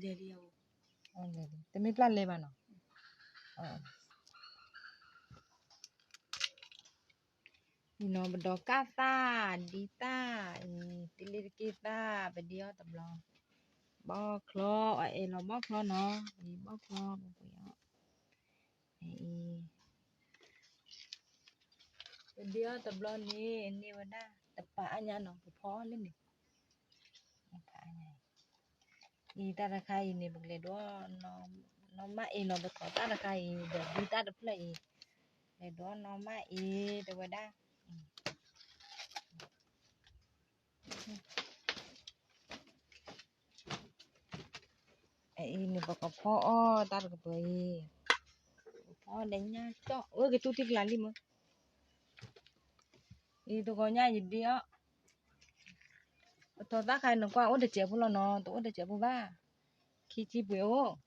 လဲၤလံ, တမ့ၢ်ပျၢ်လဲၤဘၣ်နီၤ, အံၤနီၤ ပဒိးကၣ်သၣ်, ဒ်သၣ်အံၤ တလ့တက့ၢ်သၣ် ပဒ့အီၣ်တဘျီ, ဘီၣ်ချီ အအဲၣ်လီၤဘီၣ်ချီနီၤ, အံၤဘီၣ်ချီ ပပှ့ၤအီၣ်, အံၤ ပဒ့အီၣ်တဘျီန့ၣ် န့ၢ်ဝဲဒၣ်တပာ်အါညါနီၤ, ပဖီအီၣ်လၢန့ၣ်, အံၤတၢ်တခါအံၤန့ၣ် ပကလဲၤဒိး နီၢ်မၢ်အ့နီၤ, ပထီၣ်တၢ်တခါအံၤ ဒီးဒုတၢ်တဖျၢၣ်အံၤ, လဲၤဒိးနီၢ်မၢ်အ့ တဲဝဲဒၣ် အံၤန့ၣ် ပကဖီအီၣ်တၢ်တကပၤအံၤ, ပဖီအီၣ်ဒီးညၣ်ကၠီၣ် အိၣ်ကတူၢ်ထံကလၤလံမ့ၢ်, အံၤတဂီၤညၣ်ယဒ့အီၣ်, ပထီၣ်သၣ်ခါအံၤ နကွၢ်အိၣ်တစဲးဖိလီၤနီၤ, တအိၣ်တစဲးဖိဘၣ်, ခံဆံပှ့ၤအိၣ်